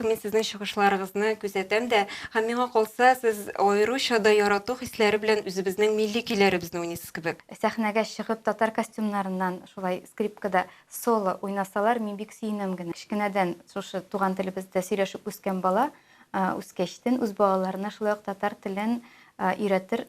Мин сезнең чыгышларыгызны күзәтәм дә, һәм миңа калса, сез аеруча да ярату хисләре белән үзебезнең милли көйләребезне уйныйсыз кебек. Сәхнәгә чыгып татар костюмнарыннан шулай скрипкада соло уйнасалар, мин бик сөенәм генә. Кечкенәдән шушы туган телебездә сөйләшеп үскән бала, үскәчтен үз балаларына шулай ук татар телен өйрәтер.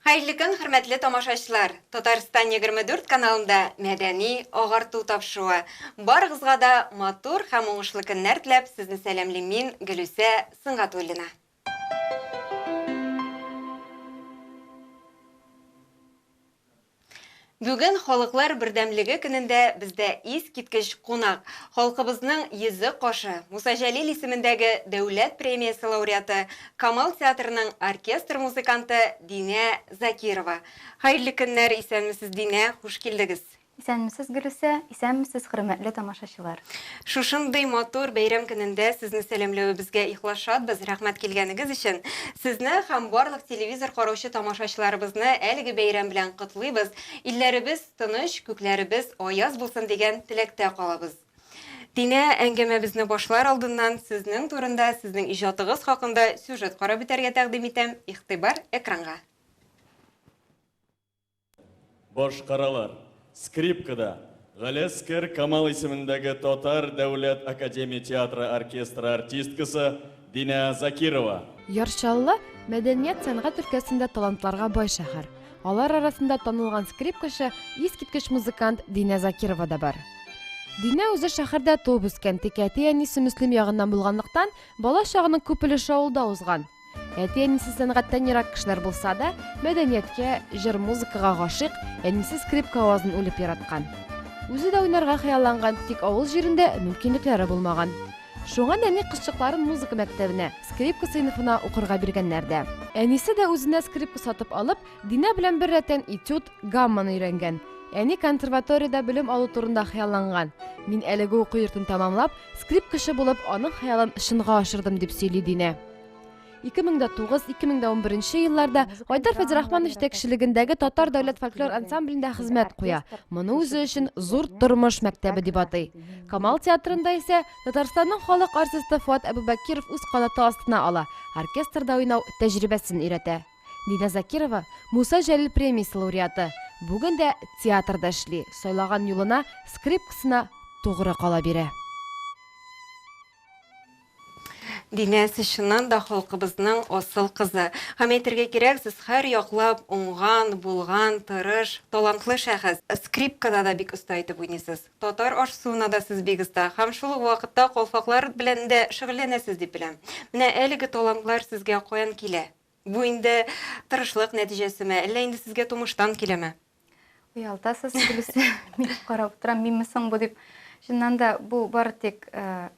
Хәерле көн, хөрмәтле тамашачылар! Татарстан 24 каналында мәдәни агарту тапшыруы. Барыгызга да матур һәм уңышлы көннәр теләп, сезне сәламлим мин, Гөлүсә Сөнгатуллина. Бүген Халыклар бердәмлеге көнендә бездә искиткеч кунак, халкыбызның йөзек кашы, Муса Җәлил исемендәге дәүләт премиясе лауреаты, Камал театрының оркестр музыканты Динә Закирова. Хәерле көннәр, исәнмесез, Динә, хуш килдегез! Исәнмесез, Гөлүсә, исәнмесез, хөрмәтле тамашачылар! Шушындый матур бәйрәм көнендә сезне сәламләвебезгә ихлас шатбыз, рәхмәт килгәнегез өчен. Сезне һәм барлык телевизор караучы тамашачыларыбызны әлеге бәйрәм белән котлыйбыз, илләребез тыныч, күкләребез аяз булсын дигән теләктә калабыз. Динә, әңгәмәбезне башлар алдыннан сезнең турында, сезнең иҗатыгыз хакында сюжет карап үтәргә тәкъдим итәм, игътибар экранга. Башкаралар. Скрипкада, Галәскер Камал исемендәге Татар дәүләт академия театры оркестры артисткасы Динә Закирова. Яр Чаллы, мәдәният-сәнгать өлкәсендә талантларга бай шәһәр. Алар арасында танылган скрипкачы, искиткеч музыкант Динә Закирова да бар. Динә үзе шәһәрдә туып үскән, тик әти-әнисе Мөслим ягыннан булганлыктан, бала чагының күп өлеше авылда узган. Әти-әнисе сәнгатьтән ерак кешеләр булса да, мәдәнияткә, җыр-музыкага гашыйк, әнисе скрипка авазын үлеп яраткан. Үзе дә уйнарга хыялланган, тик авыл җирендә мөмкинлекләре булмаган. Шуңа нәни кызчыкларын музыка мәктәбенә, скрипка сыйныфына укырга биргәннәр дә. Әнисе дә үзенә скрипка сатып алып, Динә белән беррәттән этюд, гамманы өйрәнгән. Әни консерваториядә белем алу турында хыялланган. Мин әлеге уку йортын тәмамлап, скрипкачы булып, аның хыялын чынга ашырдым, дип сөйли Динә. 2009-2011 елларда Айдар Фәзрахманов җитәкчелегендәге Татар дәүләт фольклор ансамблендә хезмәт куя. Моны үзе өчен зур тормыш мәктәбе дип атый. Камал театрында исә Татарстанның халык артисты Фуат Әбүбәкиров үз канаты астына ала, оркестрда уйнау тәҗрибәсен өйрәтә. Динә Закирова, Муса Җәлил премиясе лауреаты. Бүген дә театрда эшли, сайлаган юлына, скрипкасына тугры кала бирә. Динә, сез чыннан да халкыбызның асыл кызы. Һәм әйтергә кирәк, сез һәр яклап уңган, булган, тырыш, талантлы шәхес. Скрипкада да бик оста итеп уйныйсыз. Татар аш-суына да сез бик оста. Һәм шул ук вакытта калфаклар белән дә шөгыльләнәсез дип беләм. Менә әлеге талантлар сезгә каян килә? Бу инде тырышлык нәтиҗәсеме, әллә инде сезгә тумыштан киләме? Оялтасыз, Гөлүсә. Мин карап утырам, минме соң бу дип. Чыннан да бу бары тик э,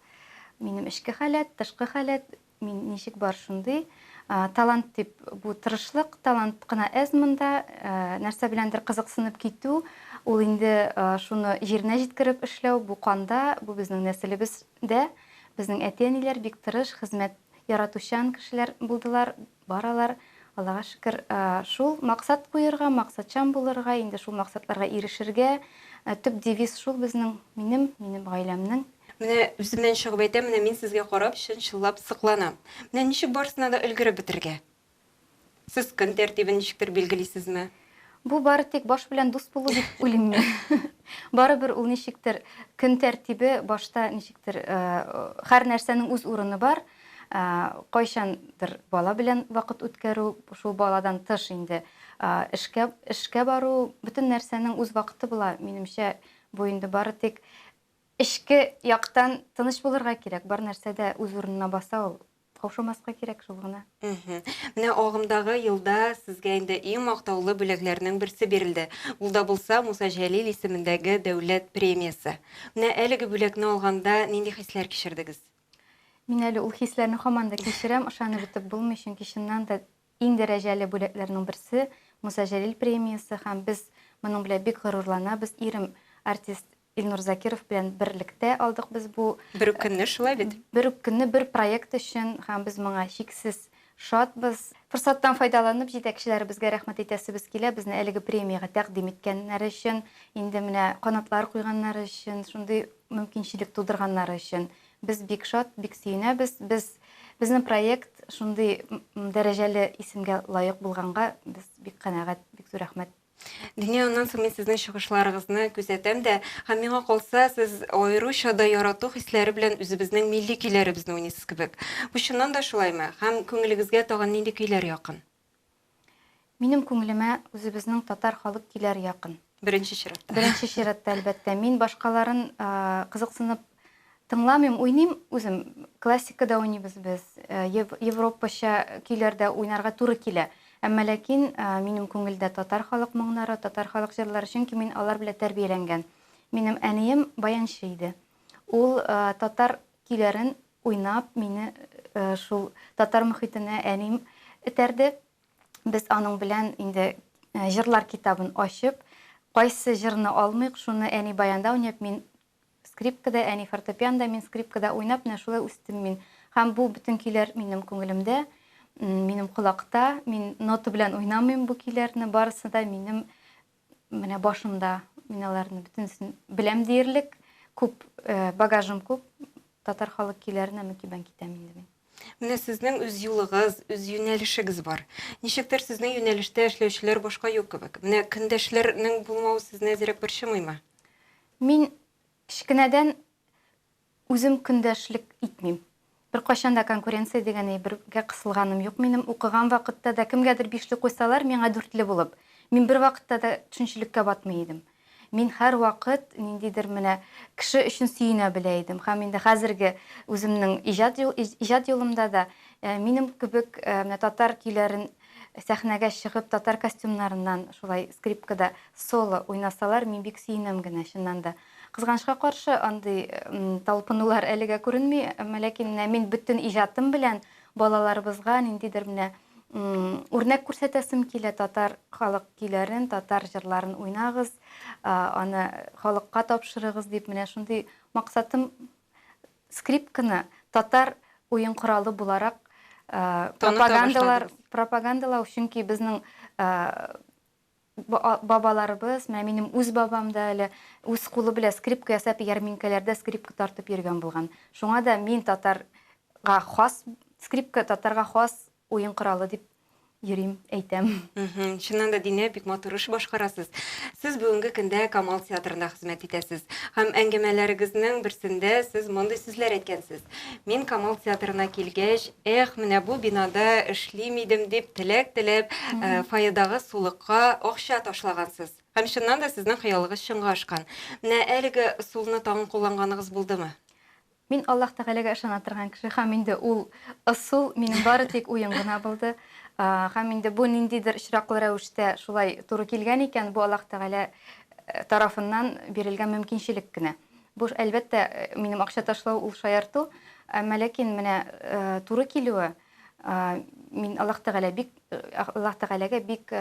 минем эчке халәт, тышкы халәт, мин ничек бар шундый. Э, талант дип бу тырышлык, талант кына әз монда, э, нәрсә беләндер кызыксынып китү, ул инде шуны җиренә җиткереп эшләү, бу канда, бу безнең нәселебездә. Безнең әти-әниләр бик тырыш, хезмәт яратучан кешеләр булдылар, бар алар, Аллага шөкер. Шул максат куерга, максатчан булырга, инде шул максатларга ирешергә. Төп девиз шул безнең, минем, минем гаиләмнең. Менә үземнән чыгып әйтәм, менә мин сезгә карап чын-чынлап сокланам. Менә ничек барысына да өлгереп бетерергә? Сез көн тәртибен ничектер билгелисезме? Бу бары тик баш белән дус булу дип уйлыйм мин. Барыбер ул ничектер көн тәртибе башта ничектер һәр нәрсәнең үз урыны бар. Кайчандыр бала белән вакыт үткәрү, шул баладан тыш инде эшкә эшкә бару, бөтен нәрсәнең үз вакыты була. Минемчә, бу инде бары тик эчке яктан тыныч булырга кирәк. Бар нәрсә дә үз урынына баса ул. Каушамаска кирәк шул гына. Менә агымдагы елда сезгә инде иң мактаулы бүләкләрнең берсе бирелде. Ул да булса Муса Җәлил исемендәге дәүләт премиясе. Менә әлеге бүләкне алганда нинди хисләр кичердегез? Мин әле ул хисләрне һаман да кичерәм, ышанып бетеп булмый, чөнки чыннан да иң дәрәҗәле бүләкләрнең берсе Муса Җәлил премиясе һәм без моның белән бик горурланабыз. Ирем артист Илнур Закиров белән берлектә алдык без бу. Бер үк көнне, шулай бит? Бер үк көнне, бер проект өчен һәм без моңа чиксез шатбыз. Форсаттан файдаланып, җитәкчеләребезгә рәхмәт әйтәсебез килә, безне әлеге премиягә тәкъдим иткәннәре өчен, инде менә канатлар куйганнары өчен, шундый мөмкинчелек тудырганнары өчен. Без бик шат, бик сөенәбез. Без, безнең проект шундый дәрәҗәле исемгә лаек булганга без бик канәгать, бик зур рәхмәт. Динә, аннан соң мин сезнең чыгышларыгызны күзәтәм дә, һәм миңа калса, сез аеруча да ярату хисләре белән үзебезнең милли көйләребезне уйныйсыз кебек. Бу чыннан да шулаймы? Һәм күңелегезгә тагын нинди көйләр якын? Минем күңелемә үзебезнең татар халык көйләре якын. Беренче чиратта. Беренче чиратта, әлбәттә. Мин башкаларын кызыксынып тыңламыйм, уйныйм үзем. Классика да уйныйбыз без, европача көйләр дә уйнарга туры килә. Әмма ләкин минем күңелдә татар халык моңнары, татар халык җырлары, чөнки мин алар белән тәрбияләнгән. Минем әнием баянчы иде. Ул татар көйләрен уйнап, мине шул татар мохитенә әнием этәрде. Без аның белән инде җырлар китабын ачып, кайсы җырны алмыйк, шуны әни баянда уйнап, мин скрипкада, әни фортепианда, мин скрипкада уйнап, менә шулай үстем мин. Һәм бу бөтен көйләр минем күңелемдә, минем колакта, мин нота белән уйнамыйм бу көйләрне, барысы да минем менә башымда, мин аларны бөтенесен беләм диярлек. Күп э, багажым күп. Татар халык көйләренә мөкиббән китәм инде мин. Менә сезнең үз юлыгыз, үз юнәлешегез бар. Ничектер сезнең юнәлештә эшләүчеләр башка юк кебек. Менә көндәшләрнең булмавы сезне әзрәк борчымыймы? Мин кечкенәдән Үзем көндәшлек итмим. Беркайчан да конкуренция дигән әйбергә кысылганым юк минем. Укыган вакытта да кемгәдер бишле куйсалар, миңа дүртле булып. Мин бервакытта да төшенчелеккә батмый идем. Мин һәрвакыт ниндидер менә кеше өчен сөенә белә идем. Һәм инде хәзерге үземнең иҗат юл, иҗат юлымда да минем кебек менә татар көйләрен сәхнәгә чыгып, татар костюмнарыннан шулай скрипкада соло уйнасалар, мин бик сөенәм генә, чыннан да. Кызганычка каршы, андый талпынулар әлегә күренми, әмма ләкин менә мин бөтен иҗатым белән балаларыбызга ниндидер менә үрнәк күрсәтәсем килә, татар халык көйләрен, татар җырларын уйнагыз, аны халыкка тапшырыгыз дип, менә шундый максатым скрипканы татар уен коралы буларак пропагандалар, пропагандалау, чөнки безнең бабаларыбыз, менә минем үз бабам да әле үз кулы белән скрипка ясап, ярминкәләрдә скрипка тартып йөргән булган. Шуңа да мин татарга хас, скрипка татарга хас уен коралы дип йөрим, әйтәм. Чыннан да, Динә, бик матур эш башкарасыз. Сез бүгенге көндә Камал театрында хезмәт итәсез. Һәм әңгәмәләрегезнең берсендә сез мондый сүзләр әйткәнсез. Мин Камал театрына килгәч, эх, менә бу бинада эшлим идем дип теләк теләп, э, фойедагы сулыкка акча ташлагансыз. Һәм чыннан да сезнең хыялыгыз чынга ашкан. Менә әлеге ысулны тагын кулланганыгыз булдымы? Мин Аллаһ Тәгаләгә ышана торган кеше һәм инде ул ысул минем бары тик уен гына булды. Һәм инде бу ниндидер очраклы рәвештә шулай туры килгән икән, бу Аллаһ Тәгалә э, тарафыннан бирелгән мөмкинчелек кенә. Бу, әлбәттә, минем акча ташлау ул шаярту, әмма ләкин менә туры килүе, мин Аллаһ Тәгалә бик Аллаһ Тәгаләгә бик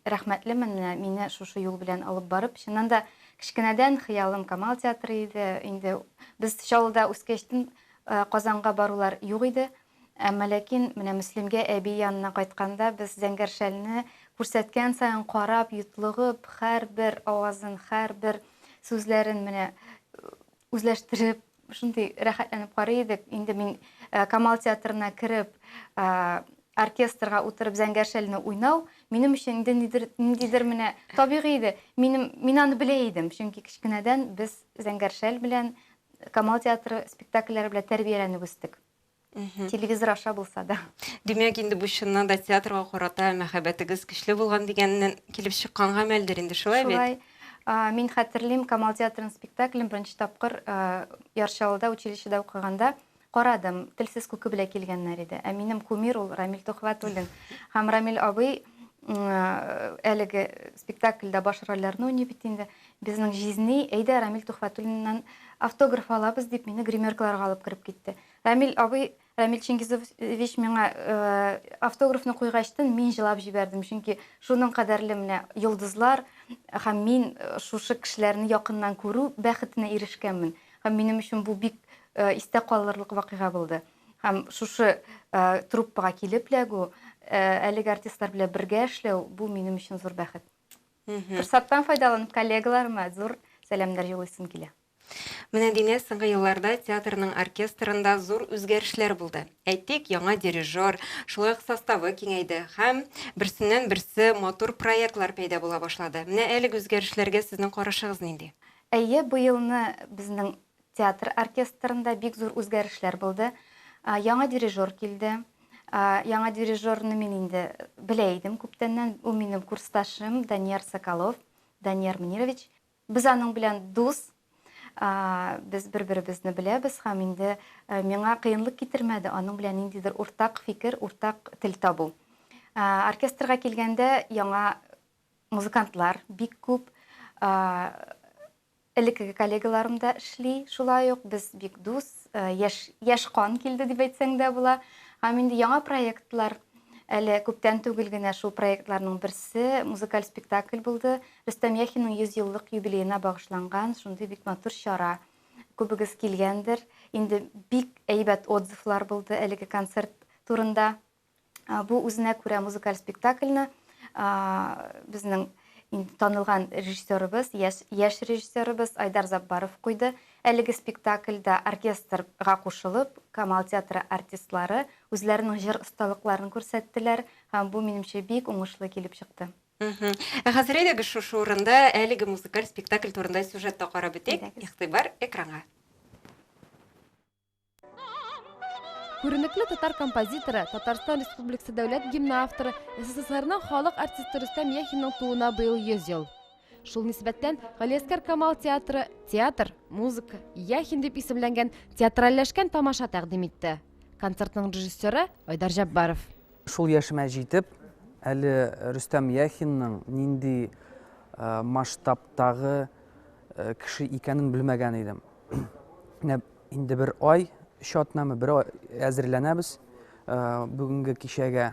рәхмәтлемен, менә мине шушы юл белән алып барып, чыннан да кечкенәдән хыялым Камал театры иде. Инде без Чаллыда үскәчтен Казанга барулар юк иде. Әмма ләкин менә Мөслимгә әби янына кайтканда без Зәңгәр шәлне күрсәткән саен карап, йотлыгып, һәрбер авазын, һәрбер сүзләрен менә үзләштереп, шундый рәхәтләнеп карый идек. Инде мин Камал театрына кереп, оркестрга утырып Зәңгәр шәлне уйнау минем өчен инде нидер, ниндидер менә табигый иде. Минем, мин аны белә идем, чөнки кечкенәдән без Зәңгәр шәл белән Камал театры спектакльләре белән тәрбияләнеп үстек. Телевизор аша булса да. Димәк, инде бу чыннан да театрга карата мәхәббәтегез көчле булган дигәннән килеп чыккан гамәлдер инде, шулай бит? Шулай. Мин хәтерлим, Камал театрының спектаклен беренче тапкыр Яр Чаллыда училищеда укыганда. Карадым, Телсез күке белән килгәннәр иде. Ә минем кумир ул Рамил Төхвәтуллин. Һәм Рамил абый әлеге спектакльдә баш рольләрне уйный бит инде. Безнең җизни, әйдә Рамил Төхвәтуллиннан автограф алабыз дип мине гримеркаларга алып кереп китте. Рамил абый, Рамил Чингизович миңа автографны куйгачтын мин җылап җибәрдем, чөнки шуның кадәрле менә йолдызлар һәм мин шушы кешеләрне якыннан күрү бәхетенә ирешкәнмен. Һәм минем өчен бу бик истә калырлык вакыйга булды. Һәм шушы труппага килеп эләгү, әлеге артистлар белән бергә эшләү, бу минем өчен зур бәхет. Форсаттан файдаланып, коллегаларыма зур сәламнәр юллыйсым килә. Менә, Динә, соңгы елларда театрның оркестрында зур үзгәрешләр булды. Әйтик, яңа дирижер, шулай ук составы киңәйде һәм берсеннән-берсе матур проектлар пәйда була башлады. Менә әлеге үзгәрешләргә сезнең карашыгыз нинди? Әйе, быелны безнең театр оркестрында бик зур үзгәрешләр булды. Яңа дирижер килде. Яңа дирижерны мин инде белә идем күптәннән. Ул минем курсташым Данияр Соколов, Данияр Мөнирович. Без аның белән дус, без бер-беребезне беләбез һәм инде миңа кыенлык китермәде аның белән ниндидер уртак фикер, уртак тел табу. Оркестрга килгәндә яңа музыкантлар бик күп. Элеккеге коллегаларым да эшли шулай ук. Без бик дус, яшь, яшь кан килде дип әйтсәң дә була. Һәм инде яңа проектлар әле күптән түгел генә шул проектларның берсе музыкаль спектакль булды. Рөстәм Яхинның 100 еллык юбилеена багышланган шундый бик матур чара. Күбегез килгәндер. Инде бик әйбәт отзывлар булды әлеге концерт турында. Бу үзенә күрә музыкаль спектакльне безнең инде танылган режиссерыбыз, яшь, яшь режиссерыбыз Айдар Заббаров куйды. Әлеге спектакльдә оркестрга кушылып, Камал театры артистлары үзләренең җыр осталыкларын күрсәттеләр һәм бу, минемчә, бик уңышлы килеп чыкты. Ә хәзер әйдәгез шушы урында әлеге музыкаль спектакль турында сюжет та карап үтик. Игътибар экранга. Күренекле татар композиторы, Татарстан Республикасы дәүләт гимны авторы, СССРның халык артисты Рөстәм Яхинның тууына быел 100 ел. Шул нисбәттән Галиәскәр Камал театры Театр, музыка, Яхин дип исемләнгән театральләшкән тамаша тәкъдим итте. Концертның режиссеры Айдар Җәббаров. Шул яшемә җитеп, әле Рөстәм Яхинның нинди масштабтагы кеше икәнен белмәгән идем. Менә инде бер ай, өч атнамы, бер ай әзерләнәбез бүгенге кичәгә.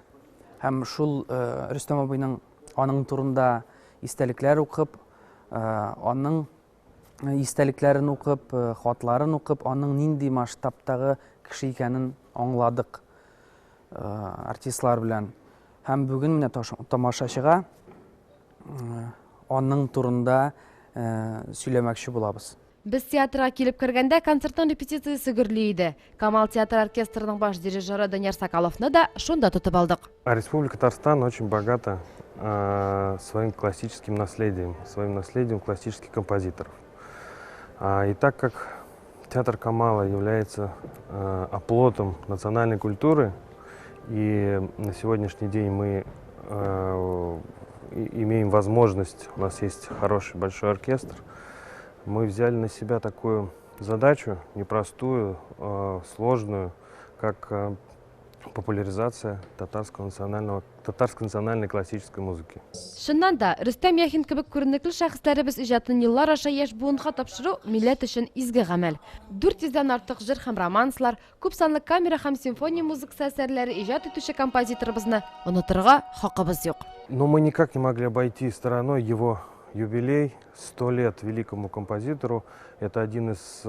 Һәм шул Рөстәм абыйның аның турында истәлекләр укып, аның истәлекләрен укып, хатларын укып, аның нинди масштабтагы кеше икәнен аңладык артистлар белән. Һәм бүген менә тамашачыга аның турында сөйләмәкче булабыз. Без театрга килеп кергәндә концертның репетициясе гөрли иде. Камал театр оркестрының баш дирижеры Данияр Соколовны да шунда тотып алдык. Республика Татарстан очень богата своим классическим наследием, своим наследием классических композиторов. И так как театр Камала является оплотом национальной культуры, и на сегодняшний день мы имеем возможность, у нас есть хороший большой оркестр, мы взяли на себя такую задачу, непростую, сложную, как популяризация татарского национального, татарской национальной классической музыки. Чыннан да, Рөстәм Яхин кебек күренекле шәхесләребез иҗатын еллар аша яшь буынга тапшыру милләт өчен изге гамәл. 400 дән артык җыр һәм романслар, күп санлы камера һәм симфония музыкасы әсәрләре иҗат итүче композиторыбызны онытырга хакыбыз юк. Но мы никак не могли обойти стороной его юбилей, 100 лет великому композитору. Это один из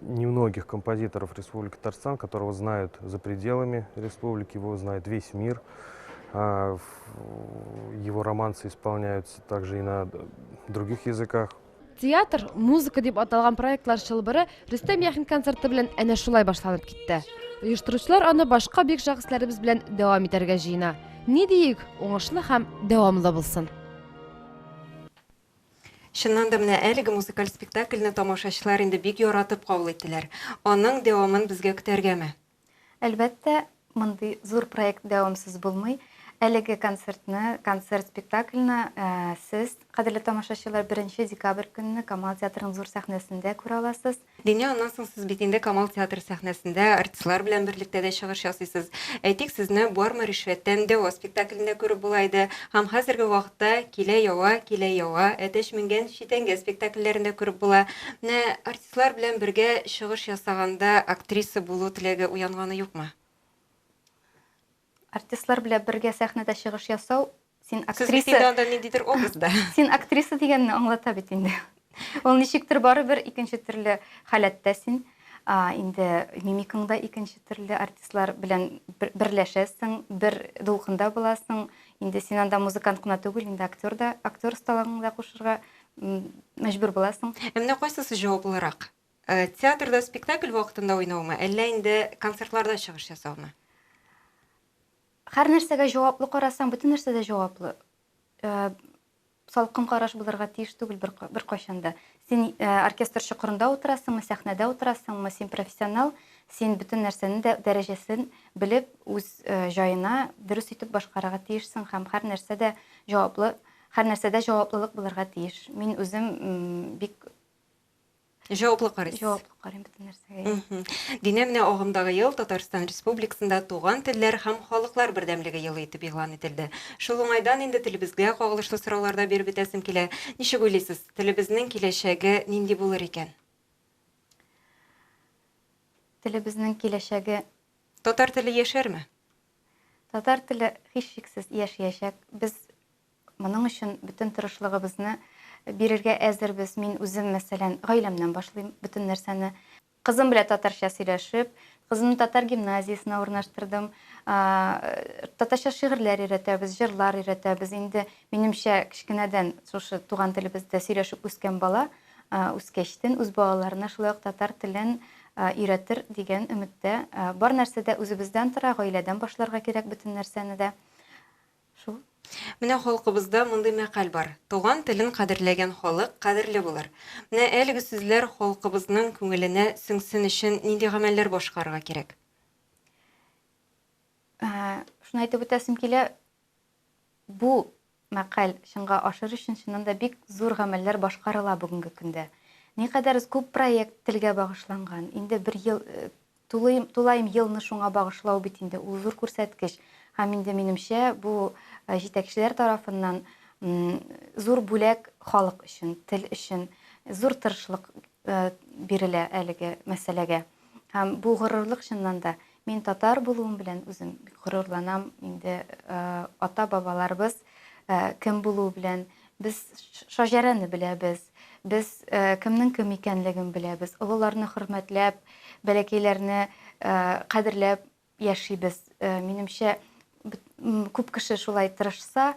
немногих композиторов Республики Татарстан, которого знают за пределами республики, его знает весь мир. Его романсы исполняются также и на других языках. Театр, музыка дип аталган проектлар чылбыры Рөстәм Яхин концерты белән әнә шулай башланып китте. Оештыручылар аны башка бөек шәхесләребез белән дәвам итәргә җыена. Ни диик, уңышлы һәм дәвамлы булсын. Чыннан да менә әлеге музыкаль спектакльне тамашачылар инде бик яратып кабул иттеләр. Аның дәвамын безгә көтәргәме? Әлбәттә, мондый зур проект дәвамсыз булмый. Әлеге концертны, концерт-спектакльне сез, кадерле тамашачылар, беренче декабрь көнне Камал театрының зур сәхнәсендә күрә аласыз. Динә, аннан соң сез бит инде Камал театры сәхнәсендә артистлар белән берлектә дә чыгыш ясыйсыз. Әйтик, сезне Бармы ришвәттән дәва спектаклендә күреп була иде. Һәм хәзерге вакытта Килә ява, килә ява, Әтәч менгән читәнгә спектакльләрендә күреп була. Менә артистлар белән бергә чыгыш ясаганда актриса булу теләге уянганы юкмы? Артистлар белән бергә сәхнәдә чыгыш ясау, син актриса. Сез бит инде анда ниндидер образда. Син актриса дигәнне аңлата бит инде. Ул ничектер барыбер икенче төрле халәттә син. Инде мимикаң да икенче төрле, артистлар белән берләшәсең, бер дулкында буласың. Инде син анда музыкант кына түгел, инде актер да, актер осталыгыңны да кушырга мәҗбүр буласың. Ә менә кайсысы җаваплырак? Театрда спектакль вакытында уйнаумы, әллә инде концертларда чыгыш ясаумы? Һәр нәрсәгә җаваплы карасаң, бөтен нәрсә дә җаваплы. Салкын караш булырга тиеш түгел беркайчан да. Син оркестр чокырында утырасыңмы, сәхнәдә утырасыңмы, син профессионал, син бөтен нәрсәне дә дәрәҗәсен белеп, үз җаена дөрес итеп башкарырга тиешсең һәм һәр нәрсә дә җаваплы, һәр нәрсәдә җаваплылык булырга тиеш. Мин үзем бик Җаваплы карыйсыз. Җаваплы карыйм бөтен нәрсәгә. Динә, менә агымдагы ел Татарстан Республикасында туган телләр һәм халыклар бердәмлеге елы итеп игълан ителде. Шул уңайдан инде телебезгә кагылышлы сораулар да биреп үтәсем килә. Ничек уйлыйсыз, телебезнең киләчәге нинди булыр икән? Телебезнең киләчәге Татар теле яшәрме? Татар теле һичшиксез яшәячәк. Без Моның өчен бөтен тырышлыгыбызны бирергә әзербез. Мин үзем, мәсәлән, гаиләмнән башлыйм бөтен нәрсәне. Кызым белән татарча сөйләшеп, кызымны татар гимназиясенә урнаштырдым. Татарча шигырьләр өйрәтәбез, җырлар өйрәтәбез. Инде, минемчә, кечкенәдән шушы туган телебездә сөйләшеп үскән бала, үскәчтен үз балаларына шулай ук татар телен өйрәтер дигән өметтә. Бар нәрсә дә үзебездән тора, гаиләдән башларга кирәк бөтен нәрсәне дә. Шул. Менә халкыбызда мондый мәкаль бар, Туган телен кадерләгән халык кадерле булыр. Менә әлеге сүзләр халкыбызның күңеленә сеңсен өчен нинди гамәлләр башкарырга кирәк? Шуны әйтеп үтәсем килә, бу мәкаль чынга ашыр өчен чыннан да бик зур гамәлләр башкарыла бүгенге көндә. Никадәр күп проект телгә багышланган. Инде бер ел Тулыем, тулаем елны шуңа багышлау бит инде ул зур күрсәткеч. Һәм инде, минемчә, бу җитәкчеләр тарафыннан зур бүләк халык өчен, тел өчен зур тырышлык бирелә әлеге мәсьәләгә. Һәм бу горурлык чыннан да. Мин татар булуым белән үзем бик горурланам. Инде ата-бабаларыбыз кем булуы белән без шаҗәрәне беләбез, без кемнең кем икәнлеген беләбез, олыларны хөрмәтләп, бәләкәйләрне кадерләп яшибез. Минемчә, күп кеше шулай тырышса,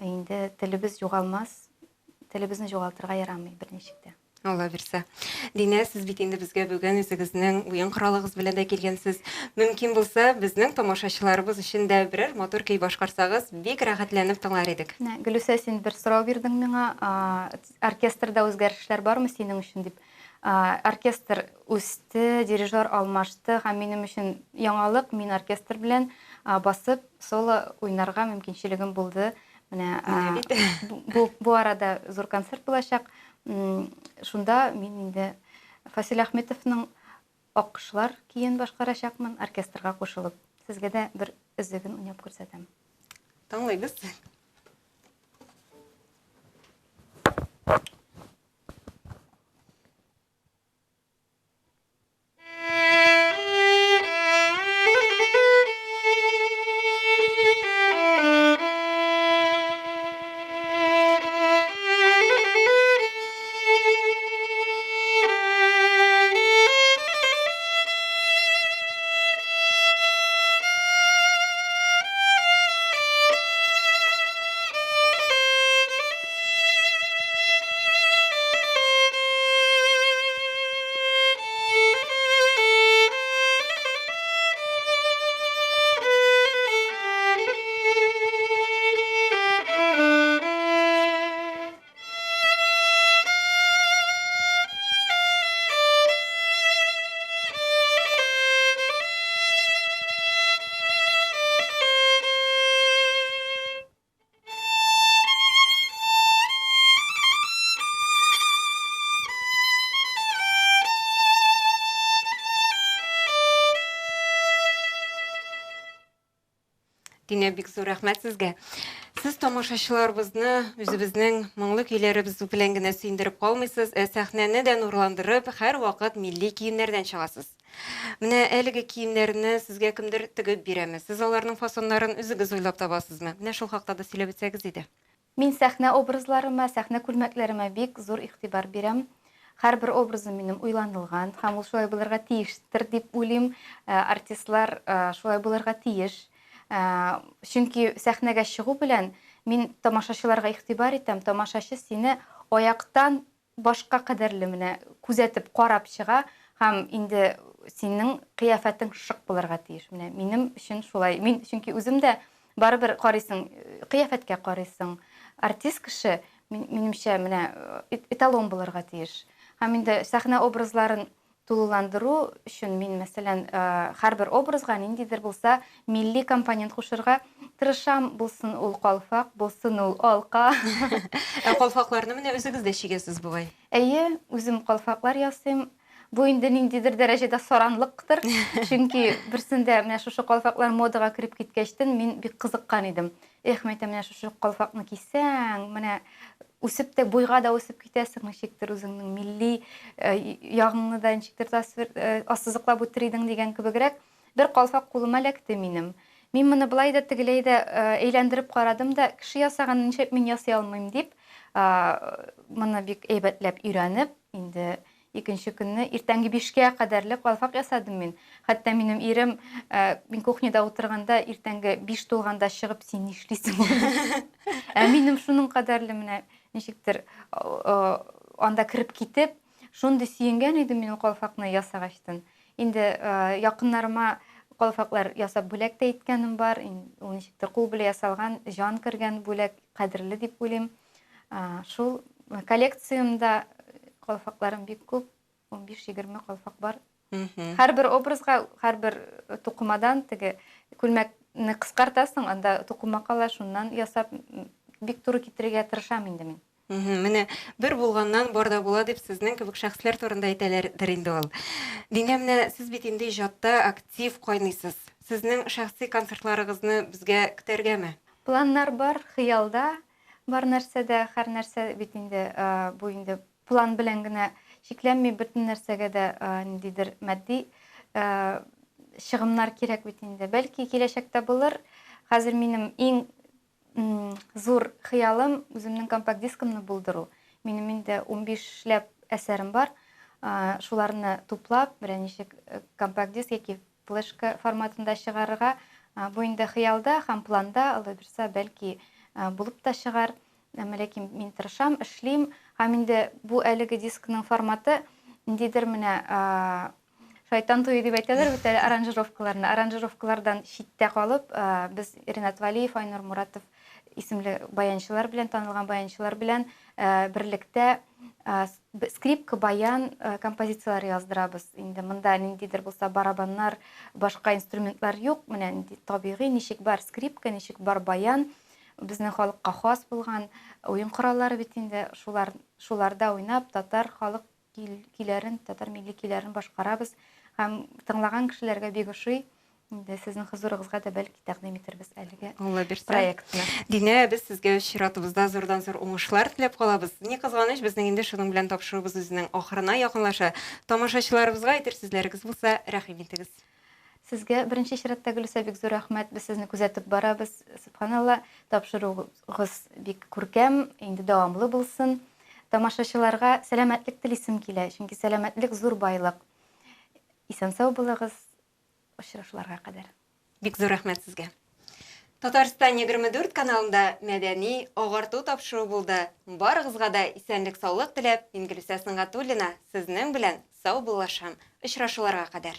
инде телебез югалмас, телебезне югалтырга ярамый берничек тә. Алла бирсә. Динә, сез бит инде безгә бүген үзегезнең уен коралыгыз белән дә килгәнсез. Мөмкин булса, безнең тамашачыларыбыз өчен дә берәр матур көй башкарсагыз, бик рәхәтләнеп тыңлар идек. Менә, Гөлүсә, син бер сорау бирдең миңа, оркестрда үзгәрешләр бармы синең өчен дип. Оркестр үсте, дирижер алмашты һәм минем өчен яңалык, мин оркестр белән басып соло уйнарга мөмкинчелегем булды. Менә бу, бу арада зур концерт булачак. Шунда мин инде Фасил Әхметовның Аккошлар көен башкарачакмын, оркестрга кушылып. Сезгә дә бер өзеген уйнап күрсәтәм. Тыңлыйбыз. Динә, бик зур рәхмәт сезгә. Сез тамашачыларыбызны үзебезнең моңлы көйләребез белән генә сөендереп калмыйсыз, ә сәхнәне дә нурландырып, һәрвакыт милли киемнәрдән чыгасыз. Менә әлеге киемнәрне сезгә кемдер тегеп бирәме? Сез аларның фасоннарын үзегез уйлап табасызмы? Менә шул хакта да сөйләп үтсәгез иде. Мин сәхнә образларыма, сәхнә күлмәкләремә бик зур игътибар бирәм. Һәрбер образым минем уйланылган һәм ул шулай булырга тиештер дип уйлыйм. Артистлар шулай булырга тиеш. Чөнки сәхнәгә чыгу белән мин тамашачыларга игътибар итәм, тамашачы сине аяктан башка кадәрле менә күзәтеп карап чыга һәм инде синең кыяфәтең шык булырга тиеш. Менә минем өчен шулай. Мин чөнки үзем дә барыбер карыйсың, кыяфәткә карыйсың. Артист кеше, минемчә, менә эталон булырга тиеш. Һәм инде сәхнә образларын тулыландыру өчен мин, мәсәлән, һәрбер образга ниндидер булса милли компонент кушырга тырышам. Булсын ул калфак, булсын ул алка. Ә калфакларны менә үзегез дә чигәсез бугай? Әйе, үзем калфаклар ясыйм. Бу инде ниндидер дәрәҗәдә саранлыктыр. Чөнки берсендә менә шушы калфаклар модага кереп киткәчтен мин бик кызыккан идем. Эх, мәйтәм, менә шушы калфакны кисәң, менә үсеп тә, буйга да үсеп китәсең, ничектер үзеңнең милли ягыңны да ничектер тасвир, ассызыклап үтер идең дигән кебегрәк. Бер калфак кулыма эләкте минем. Мин моны болай да, тегеләй дә әйләндереп карадым да, кеше ясаганны нишләп мин ясый алмыйм дип, моны бик әйбәтләп өйрәнеп, инде Икенче көнне иртәнге бишкә кадәрле калфак ясадым мин. Хәтта минем ирем, мин кухняда утырганда, иртәнге биш тулганда чыгып, син нишлисең? Ә минем шуның кадәрле менә ничектер анда кереп китеп, шундый сөенгән идем мин ул калфакны ясагачтын. Инде якыннарыма калфаклар ясап бүләк тә иткәнем бар. Ул ничектер кул белән ясалган, җан кергән бүләк, кадерле дип уйлыйм. Шул коллекциямдә калфакларым бик күп, 15-20 калфак бар. Һәрбер образга, һәрбер тукымадан теге күлмәкне кыскартасың, анда тукыма кала, шуннан ясап бик туры китерергә тырышам инде мин. Менә бер булганнан бар да була дип сезнең кебек шәхесләр турында әйтәләрдер инде ул. Динә, менә сез бит инде иҗатта актив кайныйсыз. Сезнең шәхси концертларыгызны безгә көтәргәме? Планнар бар, хыялда бар нәрсә дә, һәр нәрсә бит инде бу инде план белән генә чикләнми, бөтен нәрсәгә дә ниндидер матди чыгымнар кирәк бит инде. Бәлки киләчәктә булыр. Хәзер минем иң зур хыялым үземнең компакт-дискымны булдыру. Минем инде унбишләп әсәрем бар. Шуларны туплап, берәр ничек компакт-диск яки флешка форматында чыгарырга. Бу инде хыялда һәм планда, Алла бирса, бәлки булып та чыгар. Әмма ләкин мин тырышам, эшлим. Һәм инде бу әлеге дискның форматы ниндидер менә шайтан туе дип әйтәләр бит әле аранжировкаларны. Аранжировкалардан читтә калып, без Ренат Валиев, Айнур Муратов исемле баянчылар белән, танылган баянчылар белән берлектә Скрипка, баян композицияләре яздырабыз. Инде монда ниндидер булса барабаннар, башка инструментлар юк. Менә нинди табигый, ничек бар скрипка, ничек бар баян. Безнең халыкка хас булган уен кораллары бит инде. Шулар, шуларда уйнап, татар халык көйләрен, татар милли көйләрен башкарабыз. Һәм тыңлаган кешеләргә бик ошый. Инде сезнең хозурыгызга да бәлки тәкъдим итербез әлеге Алла бирсә. проектны. Динә, без сезгә үз чиратыбызда зурдан-зур уңышлар теләп калабыз. Ни кызганыч, безнең инде шуның белән тапшыруыбыз үзенең ахырына якынлаша. Тамашачыларыбызга әйтер сүзләрегез булса, рәхим итегез. Сезгә беренче чиратта, Гөлүсә, бик зур рәхмәт. Без сезне күзәтеп барабыз. Сөбханалла, тапшыруыгыз бик күркәм, инде дәвамлы булсын. Тамашачыларга сәламәтлек телисем килә, чөнки сәламәтлек зур байлык. Исән-сау булыгыз. Очрашуларга кадәр. Бик зур рәхмәт сезгә. Татарстан 24 каналында мәдәни агарту тапшыруы булды. Барыгызга да исәнлек-саулык теләп, мин Гөлүсә Сөнгатуллина сезнең белән саубуллашам. Очрашуларга кадәр.